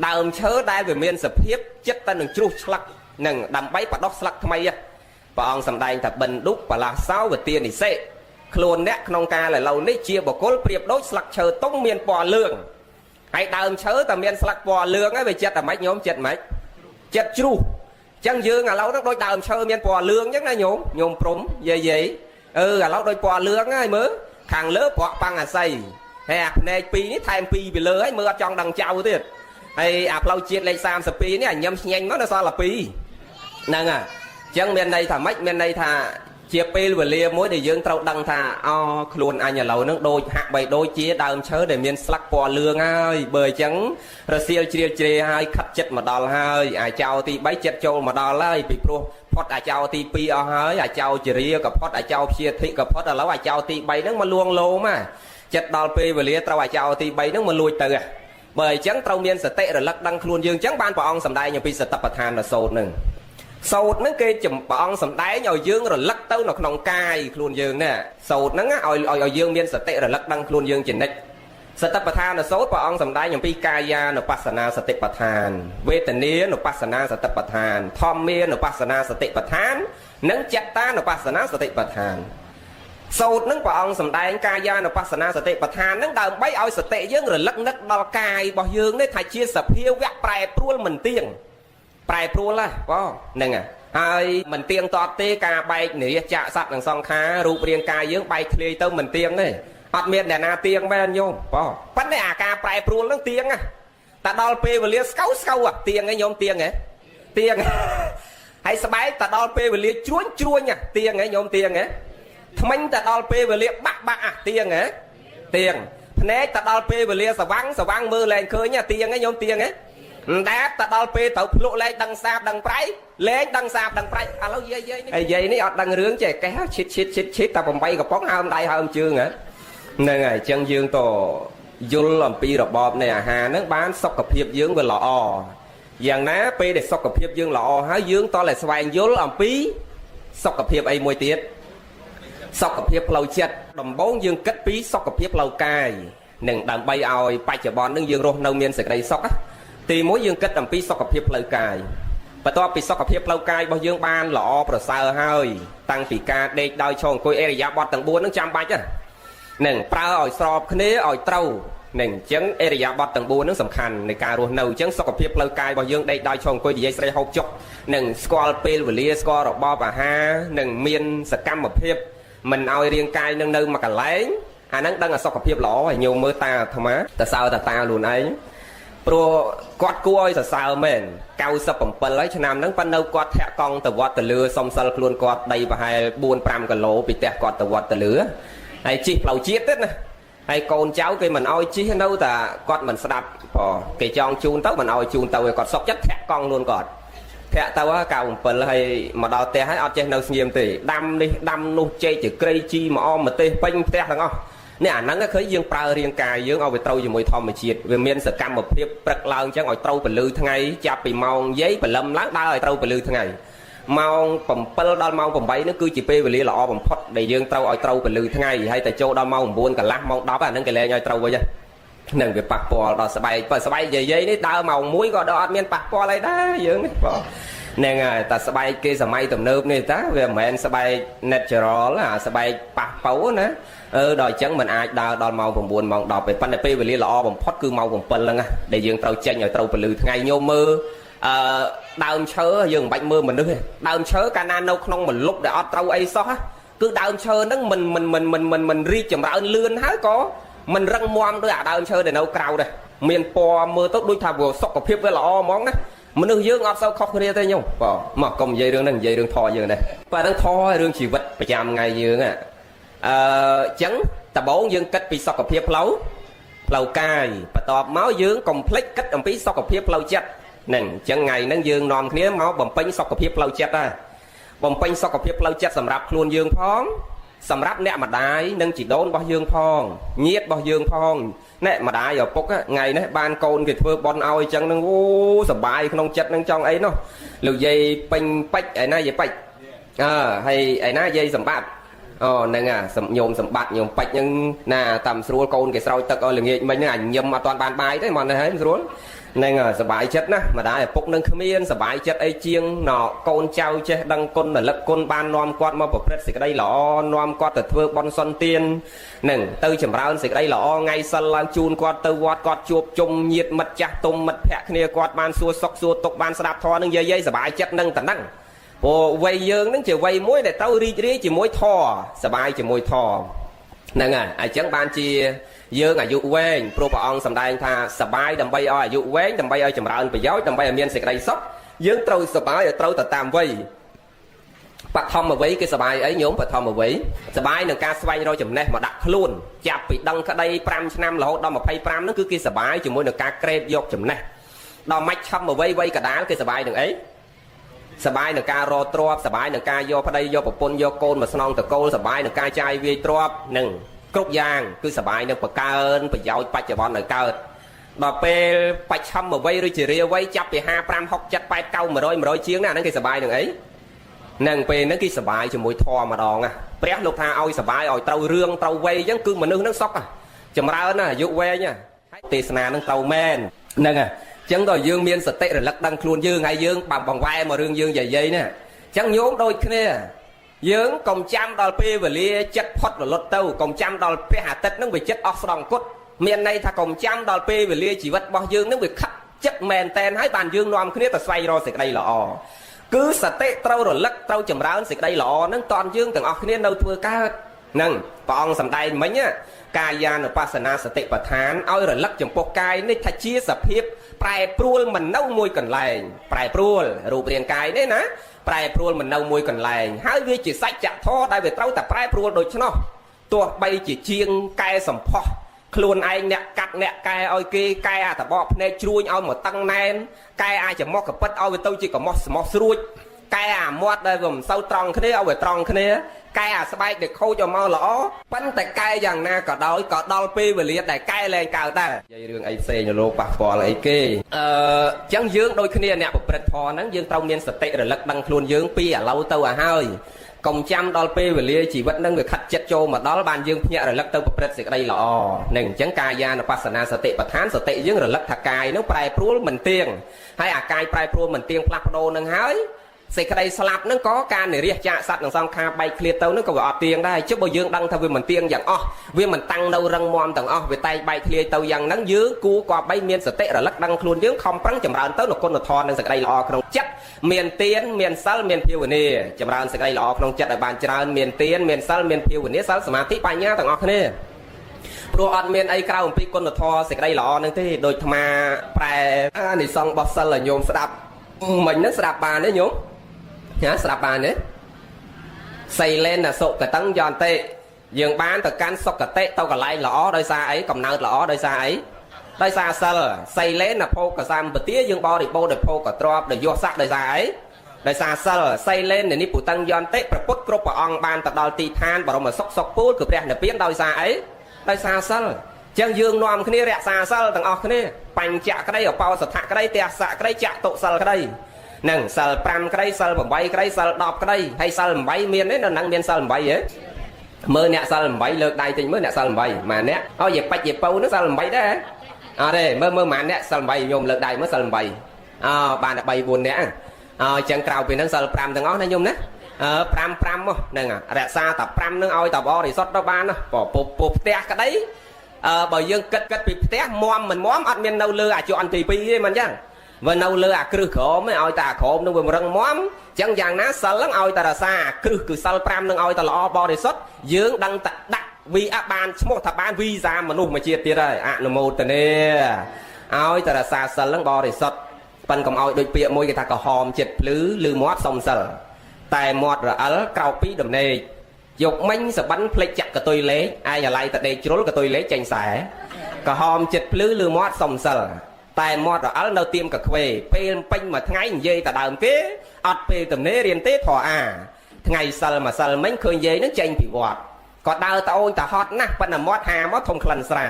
Speaker 1: ដើមឈើដែលវាមានសភាពចិត្តតែនឹងជ្រុះឆ្លឹកហ្នឹងដើម្បីបដោះស្លឹកថ្មីព្រះអង្គសម្ដែងថាបិណ្ឌុបលាសោវទានិសិខ្លួនអ្នកក្នុងកាលឥឡូវនេះជាបុគ្គលប្រៀបដូចស្លឹកឈើតុងមានពណ៌លឿងហើយដើមឈើតែមានស្លឹកពណ៌លឿងហើយវាចិត្តតែម៉េចញោមចិត្តម៉េចចិត្តជ្រុះអញ្ចឹងយើងឥឡូវហ្នឹងដូចដើមឈើមានពណ៌លឿងអញ្ចឹងណាញោមញោមព្រំយាយយាយអឺឥឡូវដូចពណ៌លឿងហើយមើលខាងលើប្រក់ប៉ាំងអាស័យហើយអាភ្នែកពីរនេះថែមពីរពីលើហើយមើលអត់ចង់ដឹងចៅទៀតហើយអាផ្លូវជាតិលេខ32នេះអាញឹមស្ញែងមកនៅសល់តែ2ហ្នឹងហើយអញ្ចឹងមានន័យថាម៉េចមានន័យថាជាពេលវេលាមួយដែលយើងត្រូវដឹងថាអូខ្លួនអញឥឡូវហ្នឹងដូចហាក់បីដូចជាដើមឈើដែលមានស្លឹកពណ៌លឿងហើយបើអញ្ចឹងរសៀលជ្រៀលជ្រេហើយខិតចិត្តមកដល់ហើយអាចោទី3ចិត្តចូលមកដល់ហើយពីព្រោះផុតអាចោទី2អស់ហើយអាចោជារាក៏ផុតអាចោព្យាធិក៏ផុតឥឡូវអាចោទី3ហ្នឹងមកលួងលោមចិត្តដល់ពេលវេលាត្រូវអាចោទី3ហ្នឹងមកលួចទៅបើអញ្ចឹងត្រូវមានសតិរលឹកដឹងខ្លួនយើងអញ្ចឹងបានព្រះអង្គសម្ដែងអំពីសតិប្បដ្ឋានសូត្រហ្នឹងសោតហ្នឹងគេព្រះអង្គសម្ដែងឲ្យយើងរលឹកទៅនៅក្នុងកាយខ្លួនយើងណាសោតហ្នឹងឲ្យឲ្យយើងមានសតិរលឹកដឹងខ្លួនយើងជានិច្ចសតិប្បដ្ឋានសោតព្រះអង្គសម្ដែងអំពីកាយានុបស្សនាសតិប្បដ្ឋានវេទនានុបស្សនាសតិប្បដ្ឋានធម្មានុបស្សនាសតិប្បដ្ឋាននិងចត្តានុបស្សនាសតិប្បដ្ឋានសោតនឹងព្រះអង្គសម្ដែងកាយានុបស្សនាសតិប្បដ្ឋាននឹងដើម្បីឲ្យសតិយើងរលឹកនឹកដល់កាយរបស់យើងនេះថាជាសភាវៈប្រែប្រួលមិនទៀងប្រែប្រួលហ៎បងហ្នឹងហើយមិនទៀងទាត់ទេការបែកនិរិយចាក់សត្វនិងសង្ខាររូបរាងកាយយើងបែកធ្លាយទៅមិនទៀងទេអត់មានអ្នកណាទៀងមែនញោមបងប៉ុន្តែអាការប្រែប្រួលហ្នឹងទៀងណាតែដល់ពេលវេលាស្កៅស្កៅទៀងឯងញោមទៀងហ៎ទៀងហើយស្បែកតែដល់ពេលវេលាជ្រួញជ្រួញទៀងហ៎ញោមទៀងហ៎ថ្មិញតែដល់ពេលវេលាបាក់បាក់ទៀងហ៎ទៀងភ្នែកតែដល់ពេលវេលាស្វាំងស្វាំងមើលលែងឃើញទៀងហ៎ញោមទៀងហ៎តែតែដល់ពេលត្រូវភ្លក់លែងដឹងសាបដឹងប្រៃលែងដឹងសាបដឹងប្រៃឥឡូវយាយយាយនេះយាយនេះអត់ដឹងរឿងចេះកេះឈិតឈិតឈិតឈិតតែ8កំប៉ុងហើមដៃហើមជើងហ៎ហ្នឹងហើយអញ្ចឹងយើងក៏យល់អំពីរបបនៃអាហារហ្នឹងបានសុខភាពយើងវាល្អយ៉ាងណាពេលដែលសុខភាពយើងល្អហើយយើងតតែស្វែងយល់អំពីសុខភាពអីមួយទៀតសុខភាពផ្លូវចិត្តដំបូងយើងគិតពីសុខភាពផ្លូវកាយនឹងដើម្បីឲ្យបច្ចុប្បន្ននឹងយើងរស់នៅមានសេចក្តីសុខទីមួយយើងគិតអំពីសុខភាពផ្លូវកាយបន្ទាប់ពីសុខភាពផ្លូវកាយរបស់យើងបានល្អប្រសើរហើយតាំងពីការដេកដោយឈរអង្គុយអេរិយាបថទាំង4ហ្នឹងចាំបាច់ហ្នឹងប្រើឲ្យស្របគ្នាឲ្យត្រូវនឹងអញ្ចឹងអេរិយាបថទាំង4ហ្នឹងសំខាន់នៃការរស់នៅអញ្ចឹងសុខភាពផ្លូវកាយរបស់យើងដេកដោយឈរអង្គុយនិយាយស្រីហូបចុកនឹងស្គាល់ពេលវេលាស្គាល់របបអាហារនឹងមានសកម្មភាពមិនឲ្យរាងកាយនឹងនៅមួយកន្លែងអាហ្នឹងដឹងអាសុខភាពល្អហើយញោមមើលតាអាត្មាតសើតាតាខ្លួនឯងព្រោះគាត់គួរឲ្យសរសើរមែន97ហើយឆ្នាំហ្នឹងប៉ិននៅគាត់ធាក់កង់ទៅវត្តទៅលឺសុំសិលខ្លួនគាត់ដីប្រហែល4 5គីឡូពីផ្ទះគាត់ទៅវត្តទៅលឺហើយជិះផ្លូវជាតិទៀតណាហើយកូនចៅគេមិនអោយជិះនៅតែគាត់មិនស្ដាប់ព្រោះគេចង់ជូនទៅមិនអោយជូនទៅឲ្យគាត់សុកចិត្តធាក់កង់ខ្លួនគាត់ធាក់ទៅ97ហើយមកដល់ផ្ទះហើយអត់ចេះនៅស្ងៀមទេដាំនេះដាំនោះចេកចក្រៃជីមកអមម្ទេសពេញផ្ទះទាំងអស់ នេះអាហ្នឹងឃើញយើងប្រើរាងកាយយើងឲ្យវាត្រូវជាមួយធម្មជាតិវាមានសកម្មភាពព្រឹកឡើងអញ្ចឹងឲ្យត្រូវពន្លឺថ្ងៃចាប់ពីម៉ោងយាយព្រលឹមឡើងដើរឲ្យត្រូវពន្លឺថ្ងៃម៉ោង7ដល់ម៉ោង8នេះគឺជាពេលវេលាល្អបំផុតដែលយើងត្រូវឲ្យត្រូវពន្លឺថ្ងៃហើយតែចូលដល់ម៉ោង9កន្លះម៉ោង10អាហ្នឹងគេលែងឲ្យត្រូវវិញហ្នឹងវាប៉ះពាល់ដល់ស្បែកបើស្បែកយាយៗនេះដើរម៉ោង1ក៏ដល់អត់មានប៉ះពាល់អីដែរយើងនេះបងហ្នឹងហើយតែស្បែកគេសម័យទំនើបនេះតាវាមិនមែនស្បែក natural អាស្បែកប៉ះប៉ៅណាអឺដល់អញ្ចឹងมันអាចដើរដល់ម៉ោង9ម៉ោង10ទេប៉ុន្តែពេលវេលាល្អបំផុតគឺម៉ោង7ហ្នឹងណាដែលយើងត្រូវចេញឲ្យត្រូវពន្លឺថ្ងៃញោមមើលអឺដើមឈើយើងមិនបាច់មើលមនុស្សទេដើមឈើកាលណានៅក្នុងម្លប់ដែលអត់ត្រូវអីសោះគឺដើមឈើហ្នឹងមិនមិនមិនមិនមិនមិនរីកចម្រើនលឿនហើយក៏មិនរឹងមាំដូចអាដើមឈើដែលនៅក្រៅដែរមានពណ៌មើលទៅដូចថាវាសុខភាពវាល្អហ្មងណាមនុស្សយើងអត់សូវខុសគ្នាទេញោមបាទមកកុំនិយាយរឿងហ្នឹងនិយាយរឿងធម៌យើងដែរបាទហ្នឹងធម៌រឿងជីវិតប្រចាំថ្ងៃយើងអឺចឹងដំបូងយើងគិតពីសុខភាពផ្លូវកាយបន្ទាប់មកយើងកុំភ្លេចគិតអំពីសុខភាពផ្លូវចិត្តហ្នឹងអញ្ចឹងថ្ងៃហ្នឹងយើងនាំគ្នាមកបំពេញសុខភាពផ្លូវចិត្តដែរបំពេញសុខភាពផ្លូវចិត្តសម្រាប់ខ្លួនយើងផងសម្រាប់អ្នកម្ដាយនិងជីដូនរបស់យើងផងញាតិរបស់យើងផងអ្នកម្ដាយឪពុកថ្ងៃនេះបានកូនគេធ្វើបន់ឲ្យអញ្ចឹងហ្នឹងអូសប្បាយក្នុងចិត្តហ្នឹងចង់អីនោះលោកយាយពេញពេជ្រឯណាយាយពេជ្រអើហើយឯណាយាយសម្បត្តិអូហ្នឹងអាញោមសម្បត្តិញោមពេជ្រហ្នឹងណាតាមស្រួលកូនគេស្រោចទឹកឲ្យល្ងាចមិញហ្នឹងអាញឹមអត់ទាន់បានបាយទេមកនេះហើយស្រួលហ្នឹងសប្បាយចិត្តណាម្ដាយឪពុកនឹងគ្មានសប្បាយចិត្តអីជាងណកូនចៅចេះដឹងគុណរលឹកគុណបាននាំគាត់មកប្រព្រឹត្តសេចក្តីល្អនាំគាត់ទៅធ្វើបុណ្យសុនទាននឹងទៅចម្រើនសេចក្តីល្អថ្ងៃសិលឡើងជូនគាត់ទៅវត្តគាត់ជួបជុំញាតិមិត្តចាស់ទុំមិត្តភក្តិគ្នាគាត់បានសួរសុខសួរទុក្ខបានស្ដាប់ធម៌នឹងយាយៗសប្បាយចិត្តនឹងតហ្នឹងព្រោះវ័យយើងនឹងជាវ័យមួយដែលត្រូវរីករាយជាមួយធម៌សប្បាយជាមួយធម៌ហ្នឹងហើយអញ្ចឹងបានជាយើងអាយុវែងព្រោះព្រះអង្គសម្ដែងថាសបាយដើម្បីឲ្យអាយុវែងដើម្បីឲ្យចម្រើនប្រយោជន៍ដើម្បីឲ្យមានសេចក្តីសុខយើងត្រូវសបាយឲ្យត្រូវទៅតាមវ័យបឋមវ័យគេសបាយអីញោមបឋមវ័យសបាយនឹងការស្វែងរកចំណេះមកដាក់ខ្លួនចាប់ពីដឹងក្តី5ឆ្នាំរហូតដល់25ហ្នឹងគឺគេសបាយជាមួយនឹងការក្រេបយកចំណេះដល់មជ្ឈមវ័យវ័យកដាលគេសបាយនឹងអីសបាយនឹងការរកទ្រព្យសបាយនឹងការយកប្តីយកប្រពន្ធយកកូនមកស្នងតកូលសបាយនឹងការចាយវាយទ្រព្យនឹងគ្រប់យ៉ាងគឺសបាយនឹងបង្កើនប្រយោជន៍បច្ចុប្បន្នឲ្យកើតដល់ពេលបច្ឆមវ័យឬជារាវ័យចាប់ពី5 5 6 7 8 9 100 100ជាងណាហ្នឹងគេសបាយនឹងអីនឹងពេលហ្នឹងគេសបាយជាមួយធម៌ម្ដងណាព្រះលោកថាឲ្យសបាយឲ្យត្រូវរឿងត្រូវវ័យអញ្ចឹងគឺមនុស្សហ្នឹងសុខចម្រើនណាអាយុវែងទេសនាហ្នឹងត្រូវមែនហ្នឹងហើយអញ្ចឹងដល់យើងមានសតិរលឹកដឹងខ្លួនយើងហើយយើងបាំបង្វែរមករឿងយើងយាយៗនេះអញ្ចឹងញោមដូចគ្នាយើងកុំចាំដល់ពេលវេលាចិត្តផុតរលត់ទៅកុំចាំដល់ព្រះអាទិត្យហ្នឹងវាចិត្តអស់ស្ដង់គុតមានន័យថាកុំចាំដល់ពេលវេលាជីវិតរបស់យើងហ្នឹងវាខិតចិត្តមែនតែនហើយបានយើងនាំគ្នាទៅស្វែងរកសេចក្តីល្អគឺសតិត្រូវរលឹកត្រូវចម្រើនសេចក្តីល្អហ្នឹងតន់យើងទាំងអស់គ្នានៅធ្វើកើតហ្នឹងព្រះអង្គសម្ដែងមិញកាយានុបស្សនាសតិប្បដ្ឋានឲ្យរលឹកចំពោះកាយនេះថាជាសភាពប្រែប្រួលមិននៅមួយកន្លែងប្រែប្រួលរូបរាងកាយនេះណាប្រែប្រួលមិននៅមួយកន្លែងហើយវាជាសច្ចធម៌ដែលវាត្រូវតែប្រែប្រួលដូច្នោះទោះបីជាជាងកែសម្ផស្សខ្លួនឯងអ្នកកាត់អ្នកកែឲ្យគេកែអាតបកភ្នែកជ្រួញឲ្យមកតឹងណែនកែអាចមោះកពិតឲ្យវាទៅជាកមោះស្មោះស្រួចកែអាមាត់ដែលវាមិនសូវត្រង់គ្នាឲ្យវាត្រង់គ្នាកែអាស្បែកដែលខូចឲ្យមកល្អប៉ុន្តែកែយ៉ាងណាក៏ដោយក៏ដល់ពេលវេលាដែលកែលែងកើតដែរនិយាយរឿងអីផ្សេងលោកប៉ះពាល់អីគេអឺចឹងយើងដូចគ្នាអ្នកប្រព្រឹត្តធម៌ហ្នឹងយើងត្រូវមានសតិរលឹកដឹងខ្លួនយើងពីឥឡូវទៅឲ្យហើយកុំចាំដល់ពេលវេលាជីវិតនឹងវាខិតចិត្តចូលមកដល់បានយើងភ្ញាក់រលឹកទៅប្រព្រឹត្តសេចក្តីល្អនឹងអញ្ចឹងកាយានុបស្សនាសតិប្បដ្ឋានសតិយើងរលឹកថាកាយនឹងប្រែប្រួលមិនទៀងហើយអាកាយប្រែប្រួលមិនទៀងផ្លាស់ប្ដូរនឹងហើយសេចក្តីស្លាប់ហ្នឹងក៏ការនិរិះចាកសត្វនិងសង្ខារបែកឃ្លាតទៅហ្នឹងក៏វាអត់ទៀងដែរចុះបើយើងដឹងថាវាមិនទៀងយ៉ាងអស់វាមិនតាំងនៅរឹងមាំទាំងអស់វាតែងបែកឃ្លាយទៅយ៉ាងហ្នឹងយើងគួរគប្បីមានសតិរលឹកដឹងខ្លួនយើងខំប្រឹងចម្រើនទៅនូវគុណធម៌និងសេចក្តីល្អក្នុងចិត្តមានទានមានសិលមានភាវនាចម្រើនសេចក្តីល្អក្នុងចិត្តឲ្យបានច្រើនមានទានមានសិលមានភាវនាសិលសមាធិបញ្ញាទាំងអស់គ្នាព្រោះអត់មានអីក្រៅអំពីគុណធម៌សេចក្តីល្អនឹងទេដូចអាត្មាប្រែអានិសង្សរបស់សិលឲ្យញោមស្ដាប់មិញហ្នឹងស្ដាប់បានទេញោមណាស្ដាប់បានទេសីលេនសុគតੰយន្តិយើងបានទៅកាន់សុគតិទៅកន្លែងល្អដោយសារអីកំណើតល្អដោយសារអីដោយសារសិលសីលេនភោគសម្បទាយើងបរិបូរដោយភោគទ្រព្យដោយយសស័កដោយសារអីដោយសារសិលសីលេននិពុតੰយន្តិព្រះពុទ្ធគ្រប់ព្រះអង្គបានទៅដល់ទីឋានបរមសុខសុខពូលគឺព្រះនិព្វានដោយសារអី ដោយសារសិលចឹងយើងនាំគ្នារក្សាសិលទាំងអស់គ្នាបញ្ចក្តីអបោសថក្តីទស្សៈក្តីចតុសិលក្តីនឹងសិល5ក្តីសិល8ក្តីសិល10ក្តីហើយសិល8មានទេនៅនឹងមានសិល8ហ៎មើលអ្នកសិល8លើកដៃតិចមើលអ្នកសិល8ម៉ាអ្នកអូយបាច់យពៅនោះសិល8ដែរអត់ទេមើលមើលម៉ាអ្នកសិល8ញោមលើកដៃមើលសិល8អោបានតែ3 4នាក់អោចឹងក្រៅពីហ្នឹងសិល5ទាំងអស់ណាញោមណាអឺ5 5មកហ្នឹងរក្សាតែ5ហ្នឹងឲ្យតែបរិសុទ្ធទៅបានណាពុពុផ្ទះក្តីអឺបើយើងគិតគិតពីផ្ទះមមមិនមមអត់មាននៅលើអាជាន់ទី2ទេមិនចឹងវានៅលើអាគ្រឹះក្រមឲ្យតែអាក្រមនឹងវារឹងមាំចឹងយ៉ាងណាសិលហ្នឹងឲ្យតែរក្សាអាគ្រឹះគឺសិល5នឹងឲ្យតែល្អបរិសុទ្ធយើងដឹងតែដាក់វីអបានឈ្មោះថាបានវីសាមនុស្សមួយជាតិទៀតហើយអនុមោទនាឲ្យតែរក្សាសិលហ្នឹងបរិសុទ្ធប៉ិនកុំឲ្យដូចពាក្យមួយគេថាក្រហមចិត្តភ្លឺឬមាត់សុំសិលតែមាត់រអិលក្រោកពីដំណេកយកមិញសបិនផ្លេចចាក់កតុយលេខឯងអាឡ័យតដេកជ្រុលកតុយលេខចេញខ្សែក្រហមចិត្តភ្លឺឬមាត់សុំសិលតែមាត់រអិលនៅទៀមកខ្វេពេលពេញមួយថ្ងៃនិយាយតែដើមគេអត់ពេលទំនេររៀនទេធរអាថ្ងៃសិលមួយសិលមិញឃើញយាយនឹងចេញពីវត្តក៏ដើរត្អូញតហត់ណាស់ប៉ុន្តែមាត់ហាមកធំក្លិនស្រា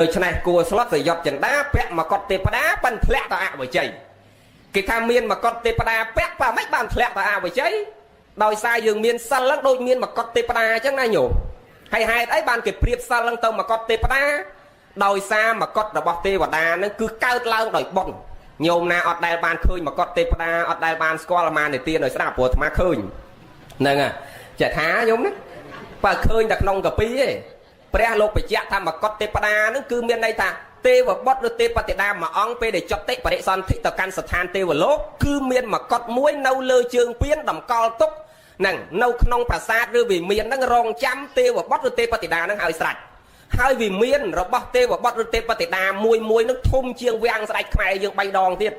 Speaker 1: ដូច្នេះគួរស្លុតសយត់ចិន្តាពាក់មកុដទេពតាប៉ិនធ្លាក់ទៅអវិជ័យគេថាមានមកុដទេពតាពាក់ប៉ាមិនបានធ្លាក់ទៅអវិជ័យដោយសារយើងមានសិលហ្នឹងដូចមានមកុដទេពតាអញ្ចឹងណាញោមហើយហេតុអីបានគេប្រៀបសិលហ្នឹងទៅមកុដទេពតាដោយសារមកុដរបស់ទេវតាហ្នឹងគឺកើតឡើងដោយបុណ្យញោមណាអត់ដែលបានឃើញមកុដទេពតាអត់ដែលបានស្គាល់អាមានិទានដោយស្ដាប់ព្រោះអាត្មាឃើញហ្នឹងហើយចេះថាញោមណាបើឃើញតែក្នុងកាពីទេព្រះលោកបញ្ជាក់ថាមកុដទេពតាហ្នឹងគឺមានន័យថាទេវបុត្រឬទេពតិតាមួយអង្គពេលដែលចុតិបរិសន្ធិទៅកាន់ស្ថានទេវលោកគឺមានមកុដមួយនៅលើជើងពានតម្កល់ទុកហ្នឹងនៅក្នុងប្រាសាទឬវិមានហ្នឹងរងចាំទេវបុត្រឬទេពតិតាហ្នឹងឲ្យស្រេចហើយវិមានរបស់ទេវបុត្រឬទេពតិតាមួយមួយនឹងធំជាងវាំងស្ដេចខ្មែរយើង3ដងទៀត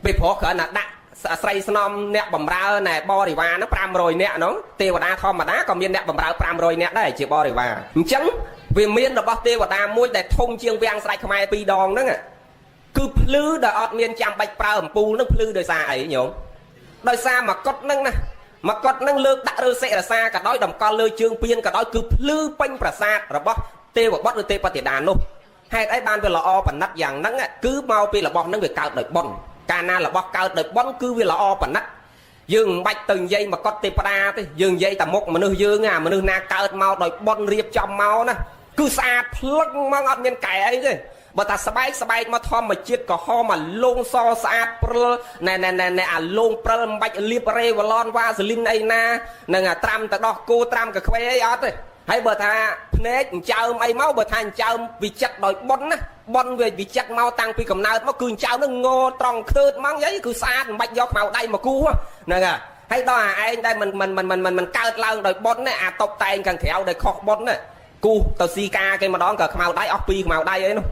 Speaker 1: ពេលព្រោះគ្រាន់តែដាក់ស្រីស្នំអ្នកបំរើណែបរិវារហ្នឹង500នាក់ហ្នឹងទេវតាធម្មតាក៏មានអ្នកបំរើ500នាក់ដែរជាបរិវារអញ្ចឹងវិមានរបស់ទេវតាមួយដែលធំជាងវាំងស្ដេចខ្មែរ2ដងហ្នឹងគឺភ្លឺដែលអត់មានចាំបាច់ប្រើអំពូលហ្នឹងភ្លឺដោយសារអីញោមដោយសារមកុដហ្នឹងណាមកុដហ្នឹងលើកដាក់ឬសិរសាក៏ដោយតម្កល់លើជើងពៀនក៏ដោយគឺភ្លឺពេញប្រាសាទរបស់ទេវបុត្រឬទេពតិតានោះហេតុអីបានវាល្អប៉ណិតយ៉ាងហ្នឹងគឺមកពីរបស់ហ្នឹងវាកើតដោយបុណ្យកាលណារបស់កើតដោយបុណ្យគឺវាល្អប៉ណិតយើងមិនបាច់ទៅនិយាយមកុដទេពតាទេយើងនិយាយតែមុខមនុស្សយើងអាមនុស្សណាកើតមកដោយបុណ្យរៀបចំមកណាគឺស្អាតភ្លឹងមកអត់មានកែអីទេបើថាស្បែកស្បែកមកធម្មជាតិក្រហមអាលងសស្អាតព្រិលណែណែណែណែអាលងព្រិលមិនបាច់លាបរេវឡនវ៉ាសេលីនអីណានឹងអាត្រាំទៅដោះគោត្រាំកាខ្វេអីអត់ទេហើយបើថាភ្នែកអញ្ចើមអីមកបើថាអញ្ចើមវិចិត្រដោយប៉ុនណាប៉ុនវាវិចិត្រមកតាំងពីកំណើតមកគឺអញ្ចើមនឹងងត្រង់ខ្ទើតមកយាយគឺស្អាតមិនបាច់យកខ្មៅដៃមកគូហ្នឹងហើយដល់អាឯងដែលមិនមិនមិនមិនមិនកើតឡើងដោយប៉ុនណាអាតបតែងខាងក្រៅដោយខុសប៉ុនណាគូសទៅស៊ីការគេម្ដងក៏ខ្មៅដៃអស់ពីរខ្មៅដៃអីនោះ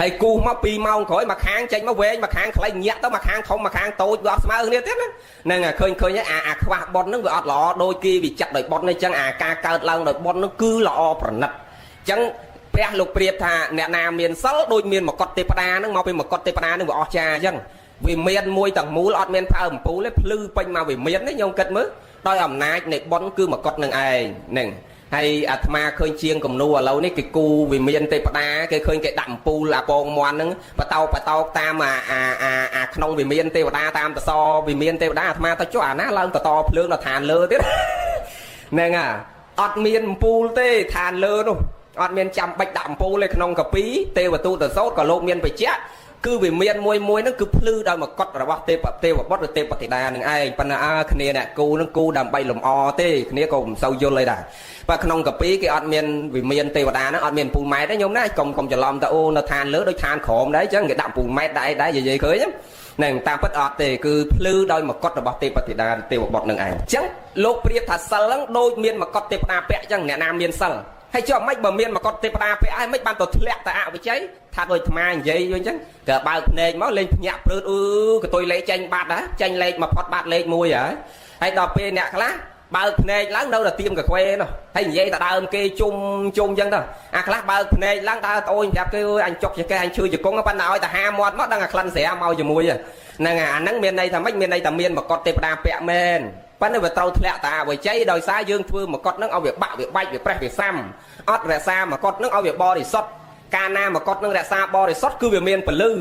Speaker 1: ហើយគូសមក2ម៉ោងក្រោយមកខាងចេញមកវែងមកខាងខ្លីញាក់ទៅមកខាងធំមកខាងតូចវាអត់ស្មើគ្នាទៀតណាហ្នឹងឃើញឃើញអាអាខ្វះប៉ុនហ្នឹងវាអត់ល្អដូចគេវិចិត្រដោយប៉ុននេះចឹងអាការកើតឡើងដោយប៉ុនហ្នឹងគឺល្អប្រណិតចឹងព្រះលោកប្រៀបថាអ្នកណាមានសិលដូចមានមកុដទេពតាហ្នឹងមកពីមកុដទេពតាហ្នឹងវាអស្ចារ្យអញ្ចឹងវិមានមួយទាំងមូលអត់មានប្រើអំពូលទេភ្លឺពេញមកវិមាននេះខ្ញុំគិតមើលដោយអំណាចនៃបុណ្យគឺមកុដនឹងឯងហ្នឹងហើយអាត្មាឃើញជាងគំនូឥឡូវនេះគេគូវិមានទេពតាគេឃើញគេដាក់អំពូលអាពងមន់ហ្នឹងបតោបតោកតាមអាអាអាអាក្នុងវិមានទេវតាតាមតសវិមានទេវតាអាត្មាទៅចុះអាណាឡើងតតភ្លើងដល់ឋានលើទៀតហ្នឹងអាអត់មានអំពូលទេឋានលើនោះអត់មានចាំបាច់ដាក់អំពូលទេក្នុងកាពីទេវទូតសោតក៏លោកមានបច្ចៈគឺវិមានមួយមួយហ្នឹងគឺភ្លឺដោយមកុដរបស់ទេពទេវបុត្រឬទេពតិតានឹងឯងប៉ុន្តែអើគ្នាអ្នកគូនឹងគូដើម្បីលំអទេគ្នាក៏មិនសូវយល់អីដែរបើក្នុងកាពីគេអត់មានវិមានទេវតាហ្នឹងអត់មានពូលម៉ែតទេញោមណាកុំកុំច្រឡំទៅអូនៅឋានលើដូចឋានក្រោមដែរអញ្ចឹងគេដាក់ពូលម៉ែតដែរដែរនិយាយឃើញហ្នឹងតាមពិតអត់ទេគឺភ្លឺដោយមកុដរបស់ទេពតិតាទេវបុត្រនឹងឯងអញ្ចឹងលោកប្រៀបថាសិលហ្នឹងដូចមានមកុដទេពតាពាក់អញ្ចឹងអ្នកណាមានសិលហើយចុះមិនបើមានមកុដទេពតាពាក់ហើយមិនបានទៅធ្លាក់ទៅអវិជ័យថាដូចអាត្មានិយាយអញ្ចឹងក៏បើកភ្នែកមកលេងភ្ញាក់ព្រឺតអឺកតុយលេខចេញបាត់ហ่ะចេញលេខមកផុតបាត់លេខមួយហើយហើយដល់ពេលអ្នកខ្លះបើកភ្នែកឡើងនៅតែទៀមកខ្វេនោះហើយនិយាយតែដើមគេជុំជុំអញ្ចឹងទៅអាខ្លះបើកភ្នែកឡើងដើរត្អូញប្រាប់គេអើយអញចុកចកេះអញឈឺជង្គង់ប៉ុន្តែឲ្យតែហាមាត់មកដឹងអាក្លិនស្រាមកជាមួយហ្នឹងអាហ្នឹងមានន័យថាម៉េចមានន័យថាមានមកុដទេពតាពាក់មែន ប៉ុន្តែវាត្រូវធ្លាក់តាអវិជ័យដោយសារយើងធ្វើមកុដហ្នឹងឲ្យវាបាក់វាបែកវាប្រេះវាសាំអត់រក្សាមកុដហ្នឹងឲ្យវាបរិសុទ្ធកាលណាមកុដនឹងរក្សាបរិសុទ្ធគឺវាមានពលឺ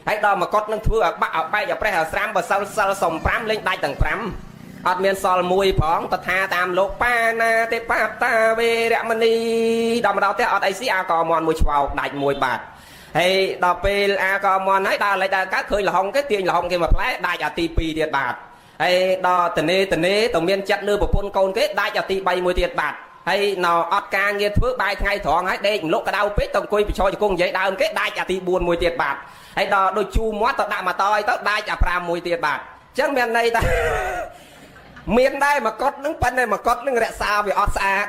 Speaker 1: ហើយដល់មកុដនឹងធ្វើឲ្យបាក់ឲ្យបែកឲ្យប្រេះឲ្យស្រាំបើសិលសិលសុំ5លេងដាច់ទាំង5អត់មានសល់មួយផងតថាតាមលោកបាណាទេបាតាវេរមណីដល់មកដល់ផ្ទះអត់អីស៊ីអាកមន់មួយឆ្វោកដាច់មួយបាត់ហើយដល់ពេលអាកមន់ហើយដល់លេចដល់កើតឃើញលហុងគេទាញលហុងគេមកផ្លែដាច់អាទី2ទៀតបាត់ហើយដល់តនេតនេទៅមានចិត្តលើប្រពន្ធកូនគេដាច់អាទី3មួយទៀតបាត់ហើយនៅអត់ការងារធ្វើបាយថ្ងៃត្រង់ហើយដេកម្លុកក្តៅពេកទៅអង្គុយប្រឈរជង្គង់និយាយដើមគេដាច់អាទី4មួយទៀតបាត់ហើយដល់ដូចជូរមាត់ទៅដាក់មកតឲ្យទៅដាច់អា5មួយទៀតបាត់អញ្ចឹងមានន័យថាមានដែរមកុដនឹងប៉ុន្តែមកុដនឹងរក្សាវាអត់ស្អាត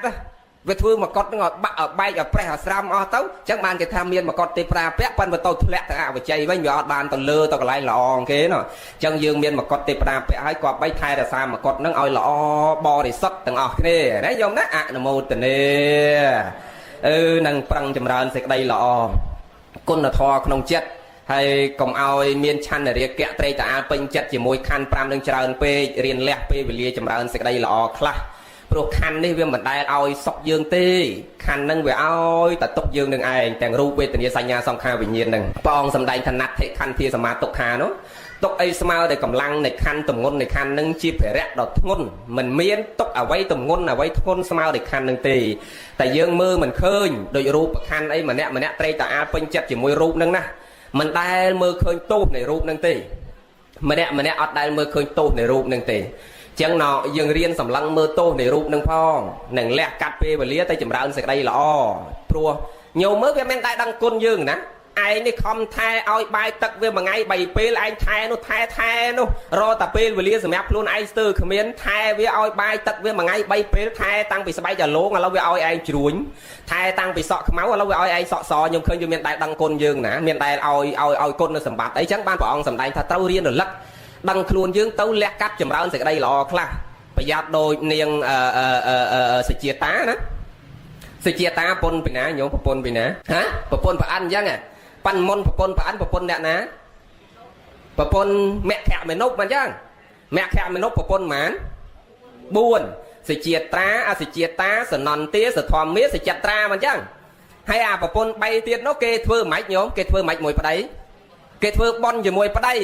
Speaker 1: វាធ្វើមកុដនឹងឲ្យបាក់ឲ្យបែកឲ្យប្រេះឲ្យស្រាំអស់ទៅអញ្ចឹងបានគេថាមានមកុដទេប្រាពាក់ប៉ុន្តែទៅធ្លាក់ទៅអវិជ័យវិញវាអត់បានទៅលើទៅកន្លែងល្អគេណោះអញ្ចឹងយើងមានមកុដទេប្រាពាក់ហើយគប្បីថែរក្សាមកុដនឹងឲ្យល្អបរិសុទ្ធទាំងអស់គ្នាណាញោមណាអនុមោទនាអឺនឹងប្រឹងចម្រើនសេចក្តីល្អគុណធម៌ក្នុងចិត្តហើយកុំឲ្យមានឆន្ទរាគៈត្រេកតាអាលពេញចិត្តជាមួយខណ្ឌ5នឹងច្រើនពេករៀនលះពេលវេលាចម្រើនសេចក្តីល្អខ្លះព្រោះខណ្ឌនេះវាមិនដែលឲ្យសុខយើងទេខណ្ឌនឹងវាឲ្យតែទុកយើងនឹងឯងទាំងរូបវេទនាសញ្ញាសង្ខារវិញ្ញាណនឹងព្រះអង្គសម្ដែងឋានៈធិខន្ធាសមាទុក្ខានោះទុកអីស្មើដោយកម្លាំងនៃខណ្ឌទម្ងន់នៃខណ្ឌនឹងជាភារៈដ៏ធ្ងន់មិនមានទុកអ្វីទម្ងន់អ្វីធ្ងន់ស្មើដោយខណ្ឌនឹងទេតែយើងមើលមិនឃើញដោយរូបខណ្ឌអីម្នាក់ម្នាក់ត្រេកតាអាលពេញចិត្តជាមួយរូបនឹងណាមិនដែលមើលឃើញទោសនៃរូបនឹងទេម្នាក់ម្នាក់អត់ដែលមើលឃើញទោសនៃរូបនឹងទេចឹងណយើងរៀនសម្លឹងមើលទោសនៃរូបនឹងផងនឹងលះកាត់ពេលវេលាទៅចម្រើនសេចក្តីល្អព្រោះញោមមើលវាមិនដែលដឹងគុណយើងណាឯងនេះខំថែឲ្យបាយទឹកវាមួយថ្ងៃ3ពេលឯងថែនោះថែថែនោះរកតែពេលវេលាសម្រាប់ខ្លួនឯងស្ទើរគ្មានថែវាឲ្យបាយទឹកវាមួយថ្ងៃ3ពេលថែតាំងពីស្បែកចលងឥឡូវវាឲ្យឯងជ្រួញថែតាំងពីសក់ខ្មៅឥឡូវវាឲ្យឯងសក់សខ្ញុំឃើញវាមានដែលដឹងគុណយើងណាមានដែលឲ្យឲ្យឲ្យគុណនៅសម្បត្តិអីចឹងបានព្រះអង្គសម្ដែងថាត្រូវរៀនរលឹកដឹងខ្លួនយើងទៅលះកាត់ចម្រើនសេចក្តីល្អខ្លះប្រយ័ត្នដូចនាងសជាតាណាសជាតាប្រពន្ធពីណាញោមប្រពន្ធពីណាហ៎ប្រពន្ធប្រអិនអញ្ចឹងប៉ាន់មុនប្រពន្ធប្រអិនប្រពន្ធអ្នកណាប្រពន្ធមគ្គមនុស្សមិនអញ្ចឹងមគ្គមនុស្សប្រពន្ធប៉ុន្មាន4សជាត្រាអសជាតាសនន្ទាសធម្មាសចត្រាមិនអញ្ចឹងហើយអាប្រពន្ធ3ទៀតនោះគេធ្វើមិនញោមគេធ្វើមិនមួយប្តីគេធ្វើបន់ជាមួយប្តី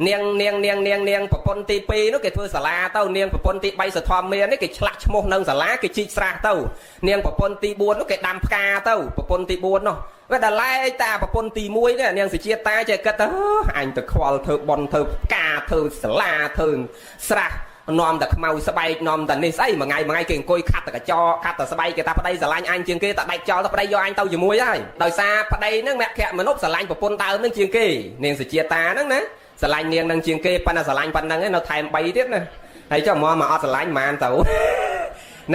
Speaker 1: នាងនាងនាងនាងនាងប្រពន្ធទី2នោះគេធ្វើសាលាទៅនាងប្រពន្ធទី3សធម្មានេះគេឆ្លាក់ឈ្មោះនៅសាលាគេជីកស្រះទៅនាងប្រពន្ធទី4នោះគេដាំផ្កាទៅប្រពន្ធទី4នោះវាដល់ឡែកតាប្រពន្ធទី1នេះនាងសុជាតាចេះគិតទៅអញទៅខ្វល់ធ្វើបន់ធ្វើផ្កាធ្វើសាលាធ្វើស្រះនាំតែខ្មៅស្បែកនាំតែនេះស្អីមួយថ្ងៃមួយថ្ងៃគេអង្គុយខាត់តែកញ្ចក់ខាត់តែស្បែកគេថាប្តីស្រឡាញ់អញជាងគេតែដាច់ចោលទៅប្តីយកអញទៅជាមួយហើយដោយសារប្តីហ្នឹងមគ្គមនុស្សស្រឡាញ់ប្រពន្ធដើមហ្នឹងជាងគេនាងសុជាតាហ្នឹងណាស្រឡាញ់នាងនឹងជាងគេប៉ុន្តែស្រឡាញ់ប៉ុណ្ណឹងឯងនៅថែម3ទៀតណាហើយចុះមកមកអត់ស្រឡាញ់ហ្មងទៅ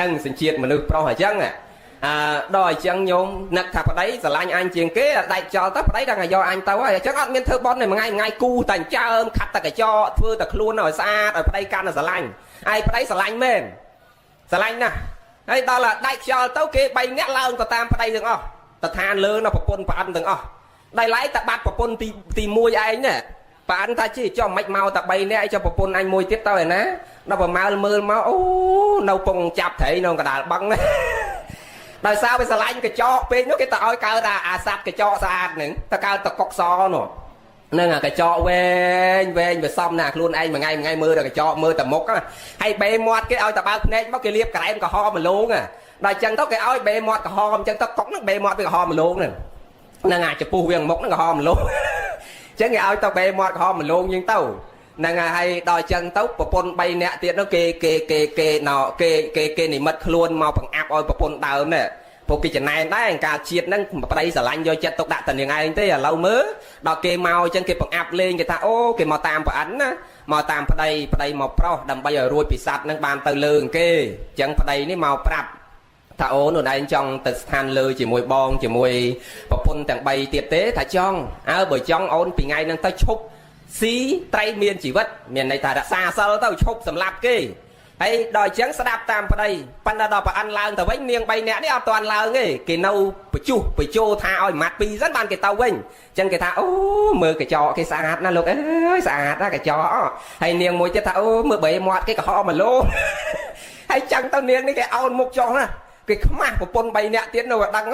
Speaker 1: នឹងសញ្ជាតិមនុស្សប្រុសអញ្ចឹងអឺដល់អញ្ចឹងញោមនឹកថាប្តីស្រឡាញ់អញជាងគេដាច់ចោលទៅប្តីដល់ឲ្យយកអញទៅហើយអញ្ចឹងអត់មានធ្វើបន់ទេមួយថ្ងៃមួយថ្ងៃគូតែចិញ្ចើមខាត់តែកញ្ចក់ធ្វើតែខ្លួនឲ្យស្អាតឲ្យប្តីកាន់តែស្រឡាញ់ហើយប្តីស្រឡាញ់មែនស្រឡាញ់ណាស់ហើយដល់ដាច់ខ្យល់ទៅគេ3នាក់ឡើងទៅតាមប្តីទាំងអស់តឋានលើនៅប្រពន្ធប្រអិនទាំងអស់ដែលឡែកតែបាត់ប្រពន្ធទី1ឯងណាប៉ានថាជីចុះមិនមកតែ3នាក់អីចុះប្រពន្ធអញមួយទៀតទៅឯណាដល់ប្រមើលមើលមកអូនៅពងចាប់ត្រីនៅកដាលបឹងណាដោយសារវាស្រឡាញ់កញ្ចក់ពេកនោះគេទៅឲ្យកើតអាសัตว์កញ្ចក់ស្អាតហ្នឹងទៅកើតតកុកសនោះហ្នឹងអាកញ្ចក់វែងវែងវាសំណាខ្លួនឯងមួយថ្ងៃមួយថ្ងៃមើលតែកញ្ចក់មើលតែមុខហើយបេមាត់គេឲ្យតែបើកភ្នែកមកគេលាបក្រែមក្រហមម្លងដល់អញ្ចឹងទៅគេឲ្យបេមាត់ក្រហមអញ្ចឹងទៅកុកហ្នឹងបេមាត់វាក្រហមម្លងហ្នឹងហ្នឹងអាចពុះវាមុខហ្នឹងក្រហមម្លងអញ្ចឹងគេឲ្យទៅបេមាត់ក្រហមម្លងអញ្ចឹងទៅហ្នឹងហើយដល់អញ្ចឹងទៅប្រពន្ធ3នាក់ទៀតនោះគេគេគេគេណគេគេគេនិមិត្តខ្លួនមកបង្អាប់ឲ្យប្រពន្ធដើមនេះពួកគេចំណែនដែរកាលជាតិហ្នឹងប្តីស្រឡាញ់យកចិត្តទុកដាក់តែនាងឯងទេឥឡូវមើលដល់គេមកអញ្ចឹងគេបង្អាប់លេងគេថាអូគេមកតាមប្រអិនណាមកតាមប្តីប្តីមកប្រុសដើម្បីឲ្យរួចពីសัตว์ហ្នឹងបានទៅលើគេអញ្ចឹងប្តីនេះមកប្រាប់ថាអូនឯងចង់ទៅស្ថានលើជាមួយបងជាមួយប្រពន្ធទាំង3ទៀតទេថាចង់អើបើចង់អូនពីថ្ងៃហ្នឹងទៅឈប់ស៊ីត្រីមានជីវិតមានន័យថារក្សាសិលទៅឈប់សម្លាប់គេ ហើយដល់អញ្ចឹងស្ដាប់តាមប្តីប៉ុន្តែដល់ប្រអិនឡើងទៅវិញនាង3នាក់នេះអត់ទាន់ឡើងទេគេនៅបជុះបជោថាឲ្យម៉ាត់ពីរសិនបានគេទៅវិញអញ្ចឹងគេថាអូមើលកញ្ចក់គេស្អាតណាស់លោកអើយស្អាតណាស់កញ្ចក់ហើយនាងមួយទៀតថាអូមើលបីមាត់គេក្រហមមកលោហើយចឹងទៅនាងនេះគេអោនមុខចុះណាគេខ្មាស់ប្រពន្ធ3នាក់ទៀតនៅឲ្យដឹង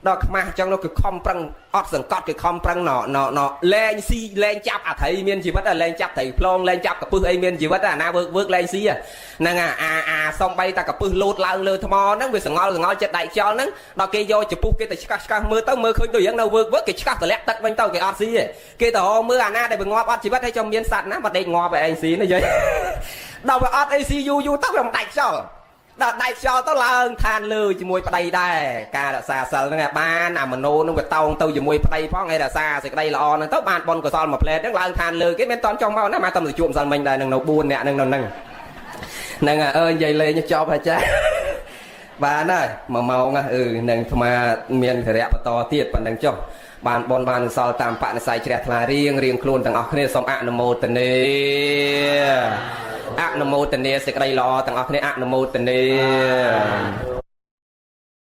Speaker 1: ដល់ខ្មាស់ចឹងនោះគឺខំប្រឹងអត់សង្កត់គេខំប្រឹងណណណលែងស៊ីលែងចាប់អាត្រីមានជីវិតលែងចាប់ត្រីផ្លងលែងចាប់កពឹសអីមានជីវិតអាណាវើកវើកលែងស៊ីហ្នឹងអាអាសំបីតាកពឹសលោតឡើងលើថ្មហ្នឹងវាសងល់សងល់ចិត្តដៃខ្យល់ហ្នឹងដល់គេយកចំពុះគេទៅឆ្កឹះឆ្កឹះមើលទៅមើលឃើញដូចយ៉ាងនៅវើកវើកគេឆ្កឹះតម្លាក់ទឹកវិញទៅគេអត់ស៊ីទេគេទៅមើលអាណាដែលវាងាប់អត់ជីវិតហើយចាំមានសត្វណាមកដេកងាប់ឲ្យឯងស៊ីណាយាយដល់វាអត់អីស៊ីយូរយូរទៅវាមិនដាច់ខ្យល់ដល់ដាច់ខ្យល់ទៅឡើងឋានលើជាមួយប្តីដែរការរក្សាសិលហ្នឹងបានអាមโนនឹងវាតោងទៅជាមួយប្តីផងហើយរក្សាសេចក្តីល្អហ្នឹងទៅបានបុណ្យកុសលមួយផ្លែតហ្នឹងឡើងឋានលើគេមិនតន់ចុះមកណាមកតែទៅជួបម្សិលមិញដែរនឹងនៅ4នាក់ហ្នឹងនៅហ្នឹងហ្នឹងអើនិយាយលេងចប់ហើយចាបានហើយមួយម៉ោងអឺនឹងអាត្មាមានធរៈបន្តទៀតប៉ុណ្ណឹងចុះបានបនបានកុសលតាមបនិស័យជ្រះថ្លារៀងរៀងខ្លួនទាំងអស់គ្នាសូមអនុមោទនាអនុមោទនាសេចក្តីល្អទាំងអស់គ្នាអនុមោទនា។